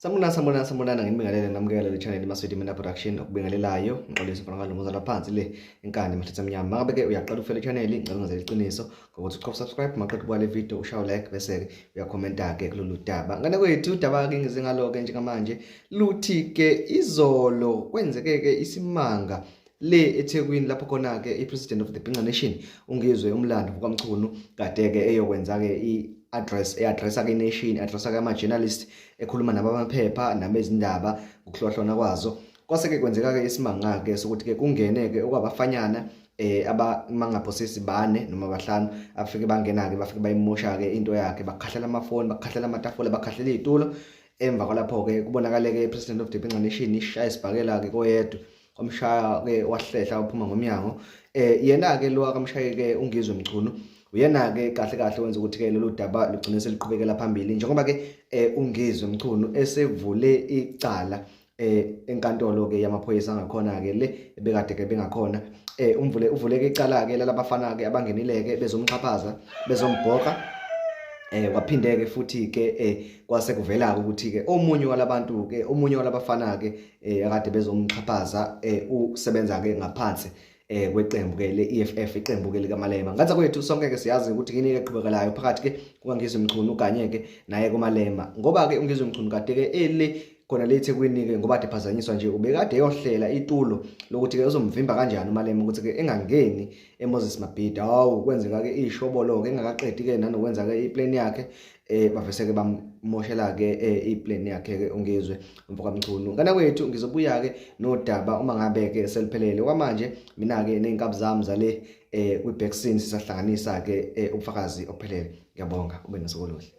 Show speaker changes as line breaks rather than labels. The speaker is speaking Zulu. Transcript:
Sanibonani, sanibonani, sanibonani, nginibingelele namukele le channel iMaswidi Mina Production okubingelelayo ngixolisa mfana kalunguza lapha phansi le inkani mahlitha emnyama. Mangabe ke uyaqala ukufela channel, ngicela ungenzele iqiniso ngokuthi uchofe subscribe, maqeda ubuka le video ushaye like bese ke uyakhomenta ke kulolu daba. Ngane kwethu udaba ke ngize ngalo ke njengamanje luthi ke izolo kwenzeke ke isimanga le eThekwini lapho khona ke iPresident of the Bhinca Nation uNgizwe umlando kwaMchunu kade ke eyokwenza ke i-address e-addressa ke nation addressa ke ama-journalist ekhuluma nabamaphepha nabezindaba ngokuhlohlona kwazo. Kwase ke kwenzeka ke isimanga ke sokuthi ke kungene ke okwabafanyana abamangaphosisi bane noma bahlanu afike bangena ke bafike bayimosha ke into yakhe, bakhahlela amafoni, bakhahlela amatafula, bakhahlela izitulo. Emva kwalapho ke kubonakale ke iPresident of the Bhinca Nation ishaya isibhakela ke koyedwa, kwamshaya ke wahlehla waphuma ngomnyango. Yena ke lo akamshaye ke uNgizwe Mchunu uyena ke kahle kahle wenza ukuthi ke lolu daba lugcine seliqhubekela phambili, njengoba ke uNgizwe Mchunu esevule icala enkantolo ke yamaphoyisa ngakhona ke le ebekade ke bengakhona. Umvule uvuleke icala ke lalabafana ke abangenileke bezomxhaphaza bezombhoka. Kwaphindeke futhi ke kwase kuvela ukuthi ke omunye walabantu ke omunye walabafana ke akade bezomxhaphaza usebenza ke ngaphansi kweqembu ke le-EFF, iqembu ke likaMalema. Ngathi kwethu sonke ke siyazi ukuthi yini ke eqhubekelayo phakathi ke kukaNgizwe Mchunu kanye ke naye kuMalema, ngoba ke uNgizwe Mchunu kade ke ele khona le eThekwini ke ngoba dephazanyiswa nje ubekade eyohlela itulo lokuthi ke uzomvimba kanjani uMalema ukuthi ke engangeni eMoses Mabhida. Hawu, kwenzeka ke ishobolo ke engakaqedi ke nanokwenza ke iplan yakhe, bavese ke bamoshela ke iplan yakhe ke uNgizwe umfoka Mchunu. Ngana kwethu ngizobuya ke nodaba uma ngabe ke seliphelele. Kwamanje mina ke nezinkabi zami zale kwi back scene sisahlanganisa ke ubufakazi ophelele. Ngiyabonga, ube nosuku oluhle.